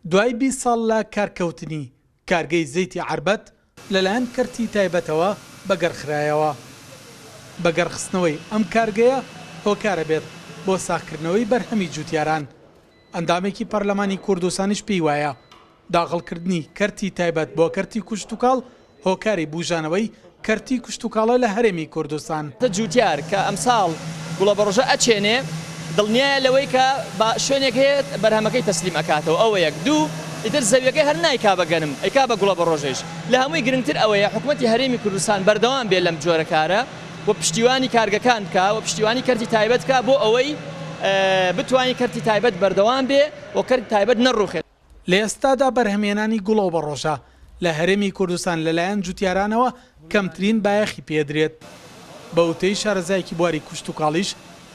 دوای 20 ساڵ لە کارکەوتنی کارگەی زەیتی عەربەت لەلایەن کەرتی تایبەتەوە بەگەڕخرایەوە. بەگەڕخستنەوەی ئەم کارگەیە هۆکارە بێت بۆ ساغکردنەوەی بەرهەمی جوتیاران. ئەندامێکی پەرلەمانی کوردستانیش پێی وایە داغڵکردنی کەرتی تایبەت بۆ کەرتی کشتوکاڵ هۆکاری بوژانەوەی کەرتی کشتوکاڵە لە هەرێمی کوردستان. جوتیار کە ئەمساڵ گوڵەبەڕۆژە ئەچێنێ دڵنیایە لەوەی کە با شوێنێک هەیە بەرهەمەکەی تەسلیم ئەکاتەوە ئەوە یەک دوو ئیتر زەویەکەی هەر نایکا بە گەنم ئەیکا بە گوڵەبەڕۆژەیش لە هەمووی گرنگتر ئەوەیە حکومەتی هەرێمی کوردستان بەردەوام بێ لەم جۆرە کارە و پشتیوانی کارگەکان بکا و پشتیوانی کەرتی تایبەت بکا بۆ ئەوەی بتوانین کەرتی تایبەت بەردەوام بێ و کەرتی تایبەت نەڕوخێت. لە ئێستادا بەرهەمهێنانی گوڵەوبەڕۆژە لە هەرێمی کوردستان لەلایەن جوتیارانەوە کەمترین بایەخی پێدرێت. بە وتەی شارەزایەکی بواری کشتوکاڵیش،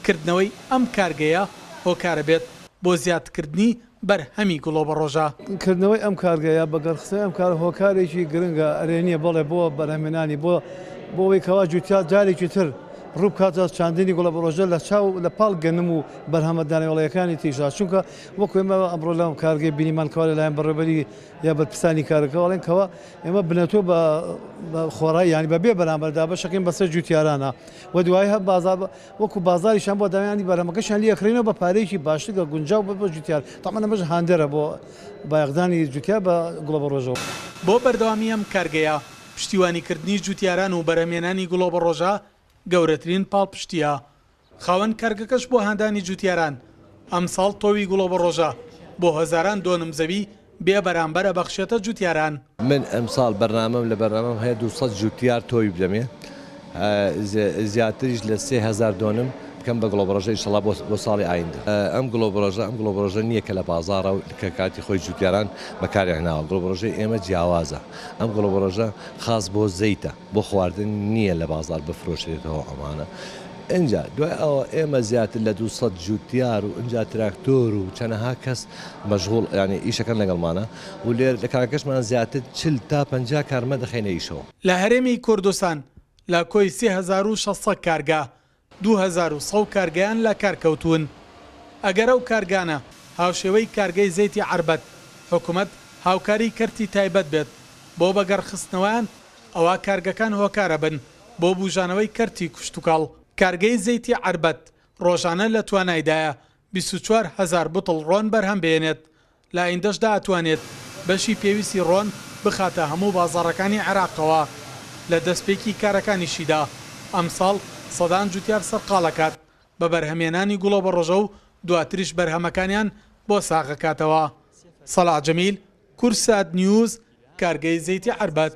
کردنەوەی ئەم کارگەیە هۆکارە بێت بۆ زیادکردنی بەرهەمی گوڵەوبەڕۆژە. کردنەوەی ئەم کارگەیە، بەگەڕخستنەوەی ئەم کارە هۆکارێکی گرنگە، ئەرێنییە، بەڵێ بۆ بەرهەمهێنانی، بۆ بۆ ئەوەی کەوا جوتیار جارێکی تر ڕوو بکاتە چاندنی گوڵەبەڕۆژە لە چاو لە پاڵ گەنم و بەرهەمە دانەوێڵەیەکانی تریشدا، چونکە وەکو ئێمە ئەمڕۆ لەم کارگەی بینیمان کەوا لەلایەن بەڕێوەبەری یا بەرپرسانی کارەکەوە ئەڵێن کەوا ئێمە بنەتۆ بە خۆڕایی یانی بە بێ بەرامبەر دابەشەکەین بەسەر جوتیارانە و دوایی هەر بازار وەکو بازاریشان بۆ داویانی بەرهەمەکەشیان لێ ئەکڕینەوە بە پارەیەکی باشتر کە گونجاو بێت بۆ جوتیار تەبعەن ئەمەش هاندەرە بۆ بایەخدانی جوتیار بە گوڵەبەڕۆژەوە. بۆ بەردەوامی ئەم کارگەیە پشتیوانیکردنی جوتیاران و بەرهەمهێنانی گوڵەبەڕۆژە گەورەترین پاڵپشتییە خاوەن کارگەکەش بۆ هاندانی جوتیاران، ئەمساڵ تۆوی گوڵەبەڕۆژە بۆ هەزاران دۆنم زەوی بێ بەرامبەر ئەبەخشێتە جوتیاران. من ئەمساڵ بەرنامەم لە بەرنامەم هەیە 200 جوتیار تۆوی بدەمێ زیاتریش لە 3000 دۆنم بکەم بە گوڵەبەڕۆژە ئیشەڵا بۆ ساڵی ئایندە. ئەم گوڵەبەڕۆژە ئەم گوڵەبەڕۆژە نییە کە لە بازاڕە و کە کاتی خۆی جوتیاران بەکاریان هێناوە گوڵەبەڕۆژەی ئێمە جیاوازە ئەم گوڵەبەڕۆژە خاس بۆ زەیتە. بۆ خواردن نییە لە بازاڕ بفرۆشرێتەوە ئەمانە ئینجا دوای ئەوە ئێمە زیاتر لە 200 جوتیار و ئینجا تراکتۆر و چەنەها کەس مەشغوڵ یانی ئیشەکەن لەگەڵمانە و لێر لە کارەکەشمان زیاتر 40 تا 50 کارمەند دەخەینە ئیشەوە. لە هەرێمی کوردستان لە کۆی 3600 کارگە 2100 کارگەیان لە کار کەوتوون. ئەگەر ئەو کارگانە هاوشێوەی کارگەی زەیتی عەربەت حکومەت هاوکاری کەرتی تایبەت بێت بۆ بەگەڕخستنەوەیان ئەوا کارگەکان هۆکارەبن بۆ بوژانەوەی کەرتی کشتوکاڵ. کارگەی زەیتی عەربەت ڕۆژانە لە توانایدایە 24 هەزار بتڵ ڕۆن بەرهەم بهێنێت، لە ئایندەشدا ئەتوانێت بەشی پێویستی ڕۆن بخاتە هەموو بازاڕەکانی عێراقەوە. لە دەستپێکی کارەکانیشیدا ئەمساڵ سەدان جوتیار سەرقاڵ ئەکات بە بەرهەمهێنانی گوڵەبەڕۆژە و دواتریش بەرهەمەکانیان بۆ ساغ ئەکاتەوە. سەڵاح جەمیل، کوردسات نیوز، کارگەی زەیتی عەربەت.